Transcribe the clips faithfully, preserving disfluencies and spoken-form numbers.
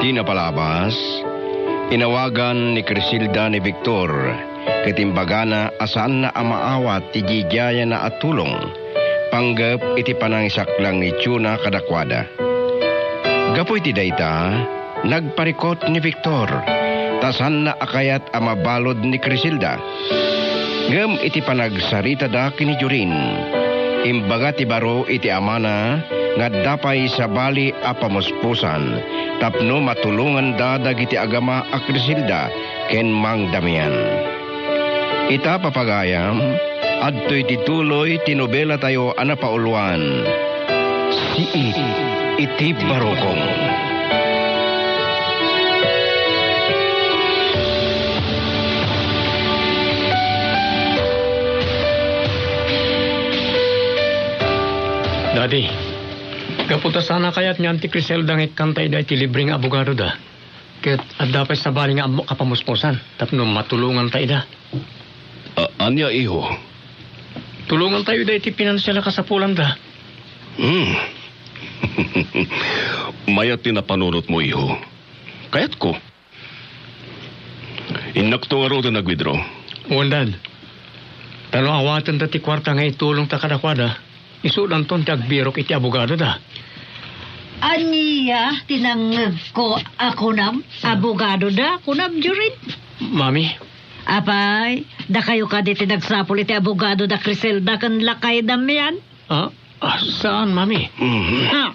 Ti napalabas, inawagan ni Criselda ni Victor ket imbagana a saanna a maawat ti didiayana a tulong panggep iti panangisaklang ni Jonah kadakuada. Gapu iti dayta, nagparikut ni Victor ta saanna a kayat a mabalud ni Criselda. Ngem iti panagsaritada ken ni Jorin, imbaga ti baro iti amana nga adda pay sabali a pamuspusan tapno matulonganda dagiti agama a Criselda ken Mang Damian. Ita, papagayam, adtoy ti tuloy ti nobelatayo a napauluan, Siit iti Barukong. Daddy, gapu ta saan a kayat ni Auntie Criselda nga ikkanta ida iti libre nga abogadoda. Ket adda pay sabali nga ammok a pamuspusan tapno matulonganta ida. A-, ania, iho? Tulongantayo ida iti pinansial a kasapulanda. Hmm. Mayat ti napanunotmo, iho. Kayatko. Innakto ngaruden a withdraw. Wen, Dad. Ta no awatenda ti kuarta nga itulongta kadakuada, isudanton ti agbirok iti abogadoda. Ania ti nangngegko a kunam? Abogadoda, kunam, Jorin? Mami? Apay, dakayo kadi ti nagsapul iti abogadoda Criselda ken lakay Damian? Ah, ah, saan, Mami? Mhm. Ah.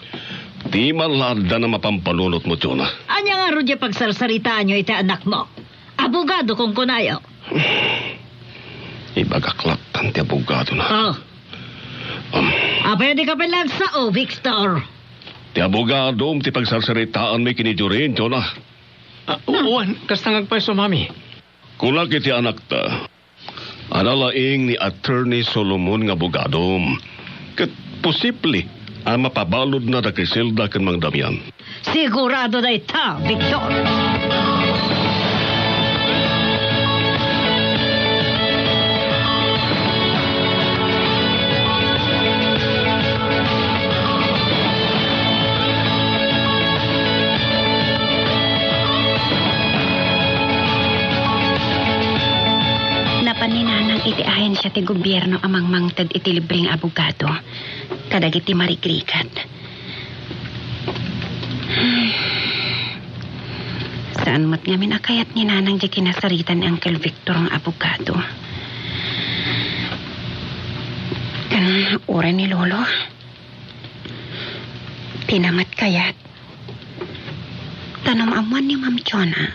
Di man la adda a mapampanunotmo, Jonah. Ania ngarud ti pagsarsaritaanyo iti anakmo? Abogado kunkunayo. Ibagak lattan ti abogadona. Oh. Um. Apay, dika pay la agsao, Victor? Ti abogadom ti pagsarsaritaanmi ken ni Jorin, Jonah. Ah, wen, kasta nga agpayso, Mami. Kunak iti anakta a nalaing ni Attorney Solomon nga abogadom. Ket posible a mapabaludna da Criselda ken Mang Damian. Sigurado dayta, Victor. Napan ni Nanang iti ahensia ti gobierno a mangmangted iti libre nga abogado kadagiti marigrigat. Saan met ngamin a kayat ni Nanang diay kinasaritan ni Uncle Victor nga abogado. Uray ni Lolo, pinamat kayat. Ta no maammuan ni Ma'am Jonah,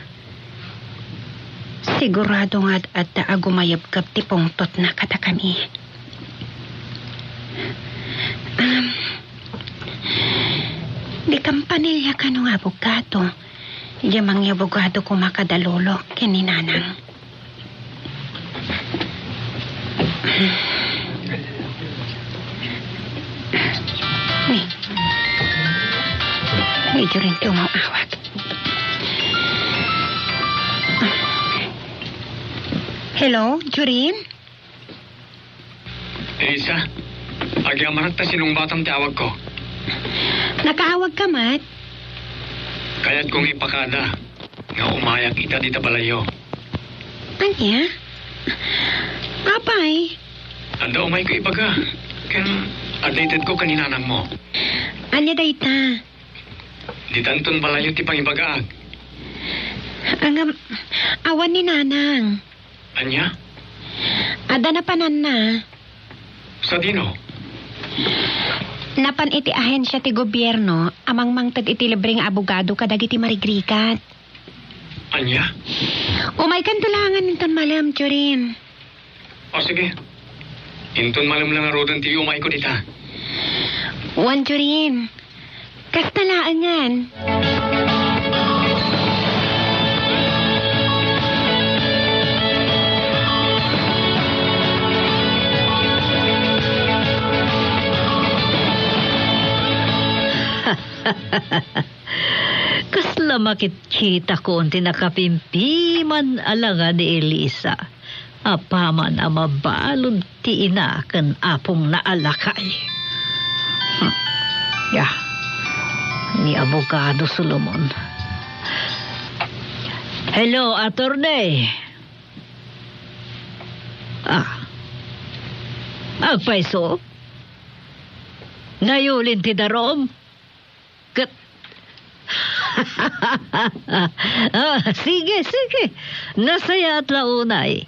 sigurado nga ad-adda a gumayebkeb ti pungtotna kadakami. Um, di kampanilya kano nga abogado, di mangabogado koma kada Lolo ken ni Nanang. Ni. Ni Jorin ti umaw-awag. Hello, Jorin? Elisa, agyamanak ta sinungbatam ti awagko. Nakaawagka met? Kayatko nga ipakada nga umayak ita dita balayyo. Ania? Apay? Adda umayko ibaga. Ken adda itedko ken ni Nanangmo. Ania dayta? Ditanton balayyo ti pangibagaak. Ngem, awan ni Nanang. Ania? Adda napananna. Sadino? Napan iti ahensia ti gobierno a mangmangted iti libre nga abogado kadagiti marigrigat. Ania? Umaykanto laengen inton malem, Jorin. O, sige. Inton malem la ngaruden ti umayko dita. Wen, Jorin. Kasta laengen. Kasla makitkitakon ti nakapimpiman a langa ni Elisa. Apaman a mabalud ti ina ken apongna a lakay. Hmm. Ya, ni Abogado Solomon, Hello, attorney. Ah. Agpayso? Nayulin ti darum? Ket, ah, sige, sige. Nasayaat la unay.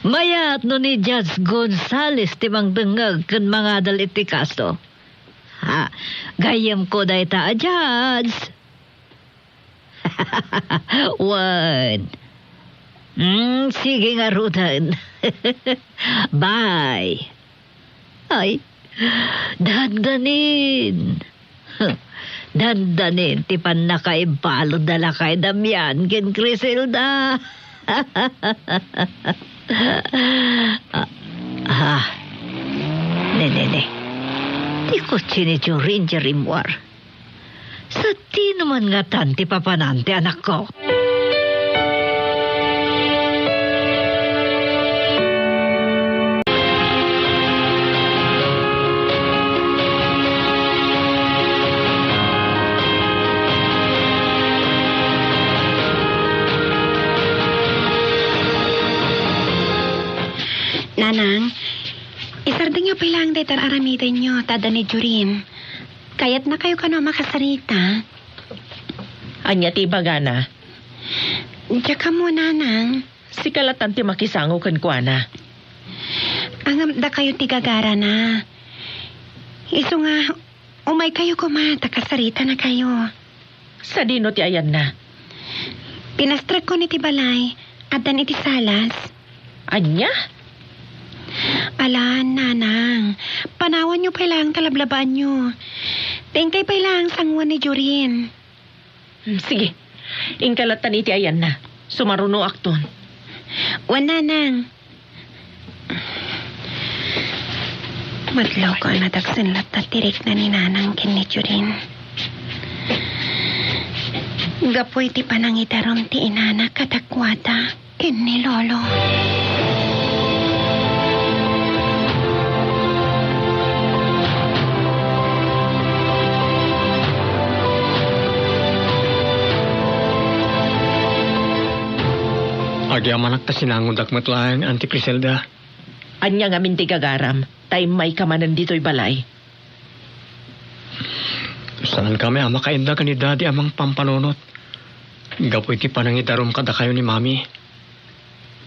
Mayat no ni Judge Gonzales ti mangdengngeg ken mangadal iti kaso. Ha, gayyemko dayta a judge. Wen. Mm, sige ngaruden. Bye. Ay, dandanin. Dandanin ti pannakaibalud da lakay Damian ken Criselda. Ah, ah. Ne, ne, ne. Ti kotse ni Jorin ti rimmuar. Sadino man ngatan ti papanan ti anakko? Nanang, isardengyo pay laeng dayta ar-aramidenyo, ta adda ni Jorin. Kayatnakayo kano a makasarita? Ania ti ibagana? Diak ammo, Nanang. Sika latan ti makisango kenkuana. Ngem dakayo ti gagarana. Isu nga, umaykayo koma ta kasaritanakayo. Sadino ti ayanna? Pinastrekkon iti balay, addan iti salas. Ania? Alan, Nanang, panawanyo pay laeng ta lablabaanyo. Ta inkay pay laeng sangoen ni Jorin. Hmm, sige. Inka latan iti ayanna. Sumarunoakton. Wen, Nanang. Madlawko a nadagsen latta ti rikna ni Nanang ken ni Jorin. Gapu iti panangidarum ti inana kadakuada ken ni Lolo. Agyamanak ta sinangodak met laeng, Auntie Criselda. Ania ngamin ti gagaram, ta immayka manen ditoy balay? Saankami a makainda ken ni Daddy a mangpampanunot gapu iti panangidarum kadakayo ni Mami.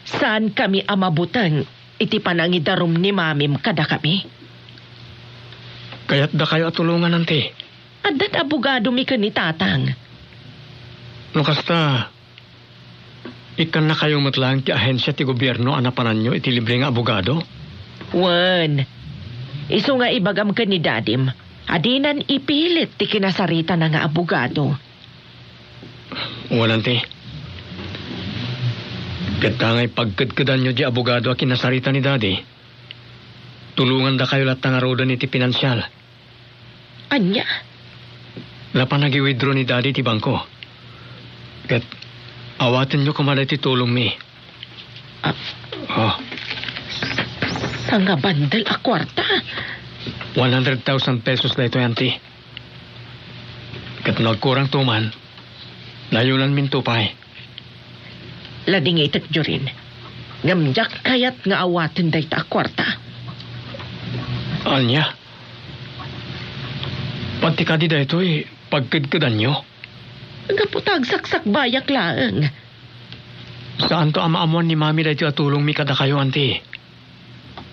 Saankami a mabuteng iti panangidarum ni Mamim kadakami. Kayatdakayo a tulongan, Auntie. Addan abogadomi ken ni Tatang. No kasta, ikkannakayo met laeng ti ahensia ti gobierno a napananyo iti libre nga abogado? Wen, isu nga ibagam ken ni Dadim a dinan ipilit ti kinasaritana nga abogado. Wen, Auntie. Ket ta nga ipagkedkedanyo diay abogado a kinasarita ni Daddy, tulongandakayo latta ngaruden iti pinansial. Ania? Napan nag-withdraw ni Daddy ti bangko. Ket awatenyo koma daytoy tulongmi. Ah. Oh. Sangabandel a kuarta? One hundred thousand pesos daytoy, Auntie. Ket no agkurangto man, nayunanminto pay. Ladingitek, Jorin. Ngem diak kayat nga awaten dayta a kuarta. Ania? Pati kadi daytoy, pagkedkedanyo? Gapu ta agsaksakbayak laeng. Saanto a maammoan ni Mami daytoy a tulongmi kadakayo, Auntie?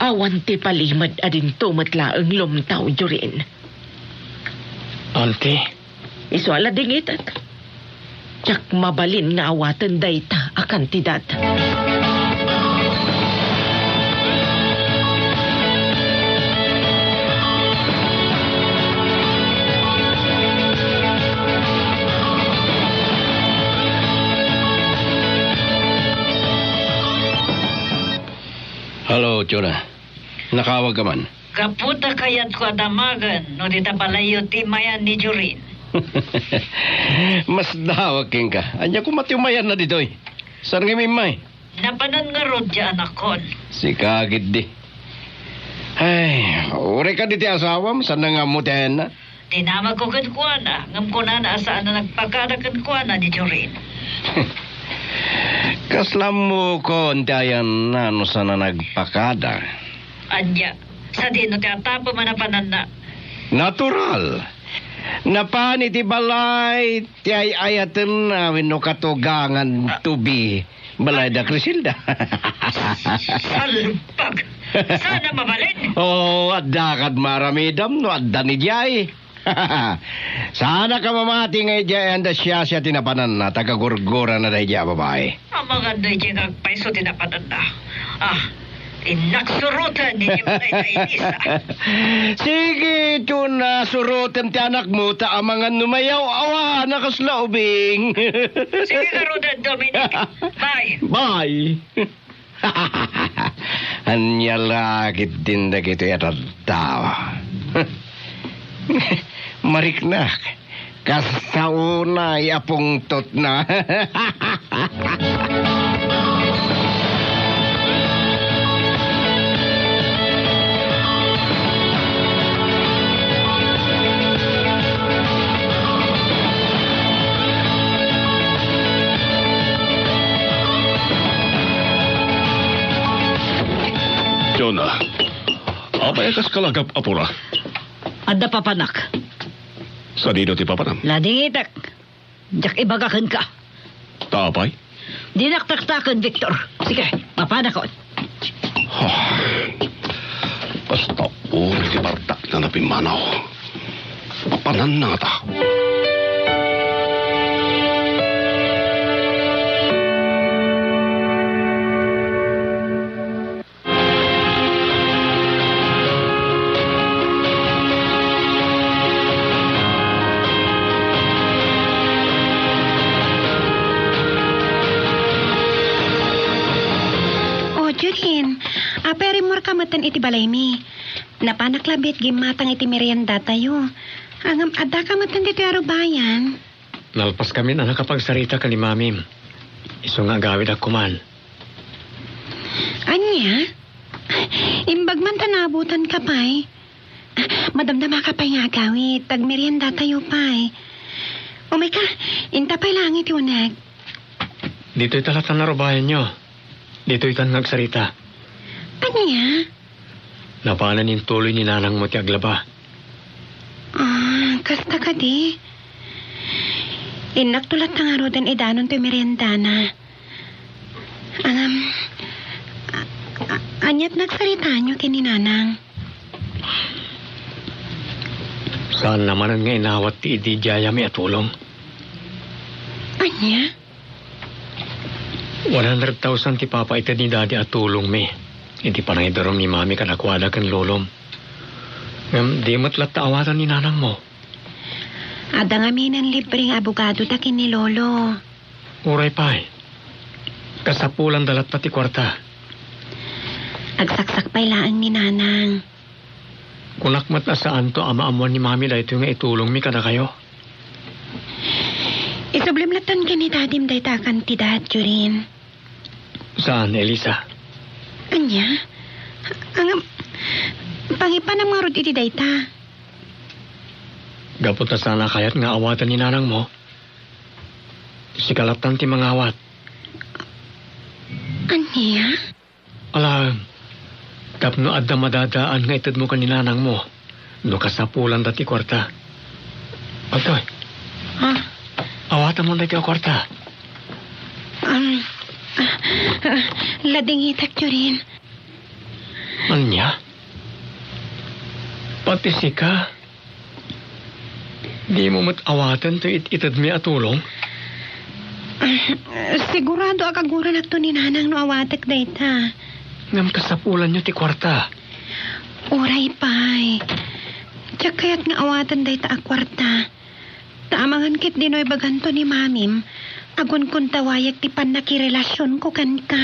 Awan ti palimed a dinto met laeng lumtaw, Jorin. Auntie? Isu a ladingitek. Diak mabalin nga awaten dayta a kantidad. Hello, Chona. Nakaawag ka man? Gapu ta kayatko a damagen no dita balayyo ti mayan ni Jorin. Masdawak kenka. Ania koma ti mayanna ditoy? Saan nga immay? Napanan ngarud diay anakkon. Sika ketdi. Ay, uray kadi ti asawam, saan nga ammo ti ayanna? Dinamagko kenkuana, ngem kunana a saan a nagpakada kenkuana ni Jorin. Kasla ammokon ti ayanna no saan a nagpakada. Ania, sadino ti atapem a napananna? Natural. Napan iti balay ti ay-ayatenna wenno katugangan tobi. Balay da Criselda. Salbag! Saan a mabalin? Oo, adda kad maaramidam no adda ni Jay. Saan a kamamati nga idiay anda siya, siya ti napananna, tagagurgurana daydiay a babai. Amangan daydiay nga agpayso ti napananna. Ah, innak suroten ni Jay balay da Elisa. Sige, Juna, surotem ti anakmo, ta amangan no mayaw-awana kasla ubing. Sige, ngaruden, Dominic. Bye. Bye. Ania la ketdin dagitoy a tattao? Mariknak, kas sa unay a pungtotna. Jonah, apay a kas kalagap, apura? Adda papanak. Sadino ti papanam? Ladingitek. Diak ibaga kenka. Ta apay? Dinak taktaken, Victor. Sige, mapanakon. Ah, basta uri ti bardak na napimmanaw. Papananna ngata. O, Jorin, apay a rimmuarka metten iti balaymi? Napanak labiat gimmatang iti meriendatayo. Ngem addaka metten ditoy a rubayan. Nalpaskamin a nakapagsarita ken ni Mamim. Isu nga agawidak koman. Ania? Imbag man ta naabutanka pay. Madamdamaka pay nga agawid, agmeriendatayo pay. Umayka, inta pay laeng iti uneg. Ditoy ta latta a rubayanyo. Ditoytan nga agsarita. Ania? Napanan intuloy ni nanangmo ti aglaba. Ah, kasta kadi? Innakto latta ngaruden idanon toy meriendana. Ngem, a-, a-, aniat nagsaritaanyo ken ni nanang? Saanna manen nga inawat ti idi diayami a tulong. Ania? One hundred thousand ti papa ited ni Daddy a tulongmi iti panangidarum ni Mami kadakuada ken Lolom. Ngem di met latta awaten ni nanangmo. Adda ngamin libre nga abogadoda ken ni Lolo. Uray pay. Kasapulanda latta ti kuarta. Agsaksak pay laeng ni nanang. Kunak met a saanto a maammuan ni Mami daytoy nga itulongmi kadakayo. Isublim lattan ken ni Dadim dayta a kantidad, Jorin. Saan, Elisa? Ania? Ngem, pangipanam ngarud iti dayta. Gapu ta saan a kayat nga awaten ni nanangmo, sika lattan ti mangawat. Ania? Ala, tapno adda madadaan nga itedmo ken ni nanangmo, no kasapulanda ti kuarta. Agtoy. Ah? Awatamon daytoy a kuarta. Um, ah, ah, ladingitak, Jorin. Ania? Pati sika? Dimo met awaten toy it-itedmi a tulong? Sigurado a kaguranakto ni nanang no awatek dayta. Ngem kasapulanyo ti kuarta. Uray pay. Diak kayat nga awaten dayta a kuarta. Ta amangan ketdi no ibaganto ni mamim, agunkuntawayak ti pannakirelasionko kenka.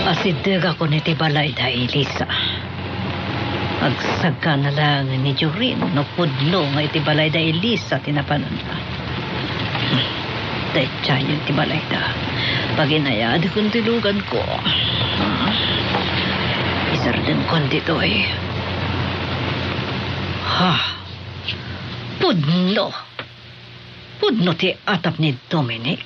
Asiddegakon iti balay da Elisa. Agsagana laeng ni Jorin no pudno nga iti balay da Elisa ti napananna. Hmm. Daydiayen ti balayda. Paginayadakon ti luganko. Hmm. Isardengkon ditoy. Ha. Pudno. Pudno ti atap ni Dominic.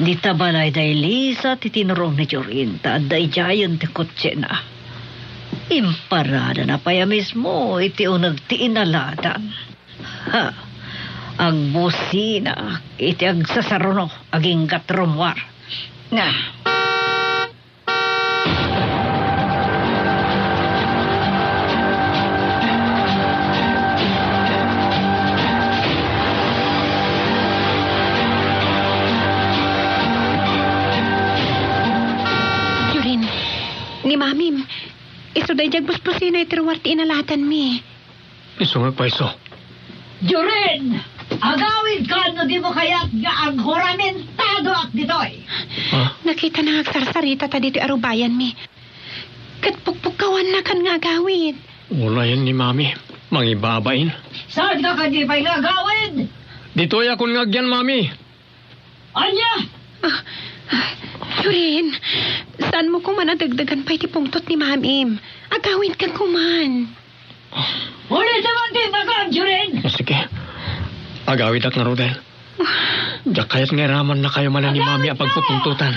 Dita balay da Elisa ti tinurong ni Jorin ta adda idiayen ti kotsena. Imparadana pay a mismo iti uneg ti inaladan. Ha! Agbusina iti agsasaruno agingga rummuar. Na. Jorin, ni Mamim, isu daydiay agbusbusina iti ruar ti inaladanmi. Isu nga agpayso. Jorin! Agawidka no dimo kayat nga aghuramentadoak ditoy! Ha? Nakitana nga agsarsarita ta ditoy arubayanmi. Ket pukpukkawannakan nga agawid. Unayen ni Mami, mangibabain. Saanka kadi pay nga agawid? Ditoyakon nga agyan, Mami. Ania? Ah, Jorin, saanmo koma a dagdagan pay ti pungtot ni Mamim? Agawidka koman. Ulitem man ti innakan, Jorin! O, sige. Agawidak ngaruden. Diak kayat nga iramannakayo manen ni Mami a pagpupungtotan.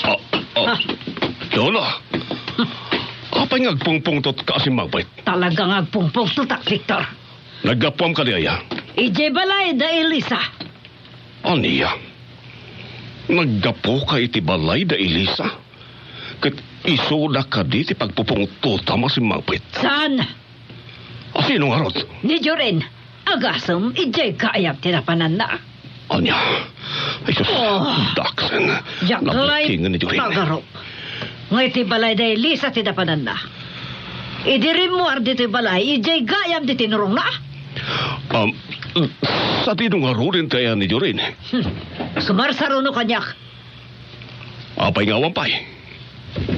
Ah, ah, Lola, apay nga agpungpungtotka a simmangpet? Talaga nga agpungpungtotak, Victor. Naggapuam kadi aya? Idiay balay da Elisa. Ania? Naggapuka iti balay da Elisa? Ket isuda kadi ti pagpupungtotam a simmangpet? Saan? A sino ngarud? Ni Jorin. Agasem, idiay gayyem ti napananna. Ania? Ay, sus, Oh. Daksen. Diak lay Nabukingan ni Jorin. Pagarup. Nga iti balay da Elisa ti napananna. Idi rimmuar ditoy balay, idiay gayyem ti tinurongna? Um, sadino ngaruden ti ayan ni Jorin? Hmm. Sumarsaruno kaniak. Apay nga awan pay?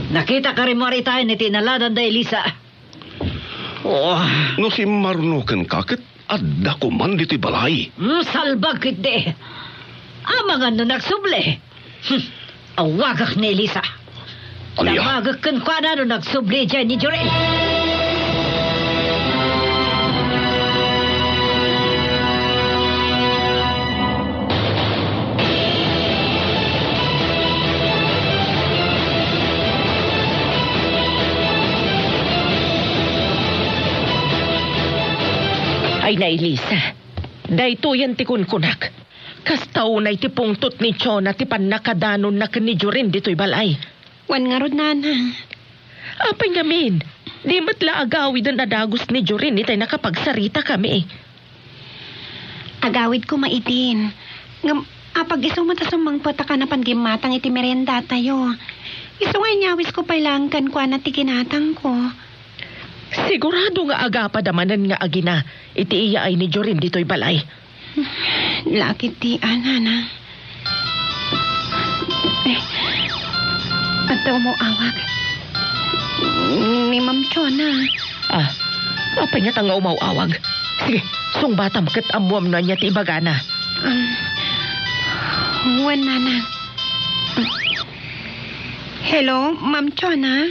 Nakitak a rimmuar itayen iti inaladan da Elisa. Oh. No simmarno kenka ket adda koman ditoy balay. Hmm, salbag ketdi. Amangan no nagsubli. Hmm. Awagak ni Elisa. Ania? Damagek kenkuana no nagsubli idiay ni Jorin. Ay na, Elisa, daytoyen ti kunkunak. Kasta unay ti pungtot ni Jonah ti pannakadanonna ken ni Jorin ditoy balay. Wen ngarud, Nana. Apay ngamin, di met la agawiden a dagus ni Jorin itay nakapagsaritakami. Agawid koma idin. Ngem, apag isu met a summangpet a kanapan gimmatang iti meriendatayo. Isu nga inyawisko pay laeng kenkuana ti ginatangko. Sigurado nga agapada manen nga agina iti iyaay ni Jorin ditoy balay. Lakit ti anana. Eh, adda umaw-awag. Ni Ma'am Chona. Ah, apay ngata nga umaw-awag? Sige, sungbatam ket ammuam no ania ti ibagana. Um, wen, Nana. Hello, Ma'am Chona?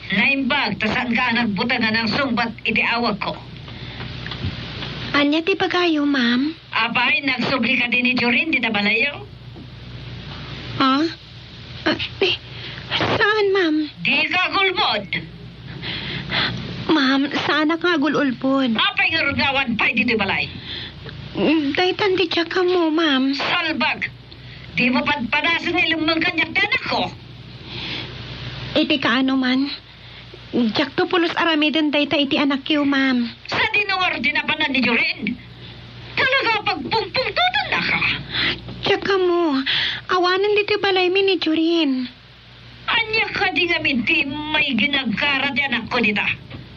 Naimbag ta saanka a nagbutangan a sungbat iti awagko. Ania ti ibagayo, ma'am? Apay, nagsubli kadi ni Jorin dita balayyo? Ha? Ah, eh, saan, ma'am? Dika agulbod. Ma'am, saanak nga agul-ulbod. Apay ngarud nga awan pay ditoy balay? Daytan ti diak ammo, ma'am. Salbag! Dimo padpadasen nga ilemmeng kaniak ti anakko. Iti kaano man, diakto pulos aramiden dayta iti anakyo, ma'am. Sadino ngarud ti napanan ni Jorin? Talaga a pagpungpungtotannaka? Diak ammo. Awanen ditoy balaymi ni Jorin. Ania kadi ngamin ti immay ginagara ti anakko dita?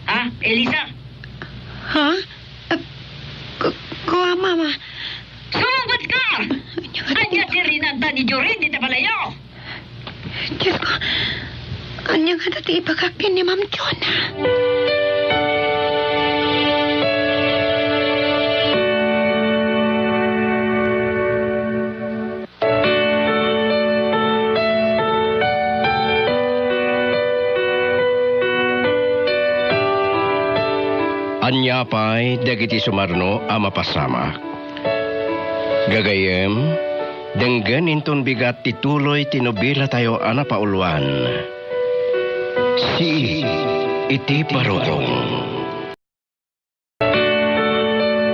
Ha, Elisa? Ha? Ah, ku-, kua, Mama. Sumungbatka! Ania ti rinanta ni Jorin dita balayo? Diosko, ania ngata ti ibagak ken ni Ma'am Jonah? Ania pay dagiti sumarno a mapasamak? Gagayyem, denggen inton bigat ti tuloy ti nobelatayo a napauluan, Siit iti Barukong.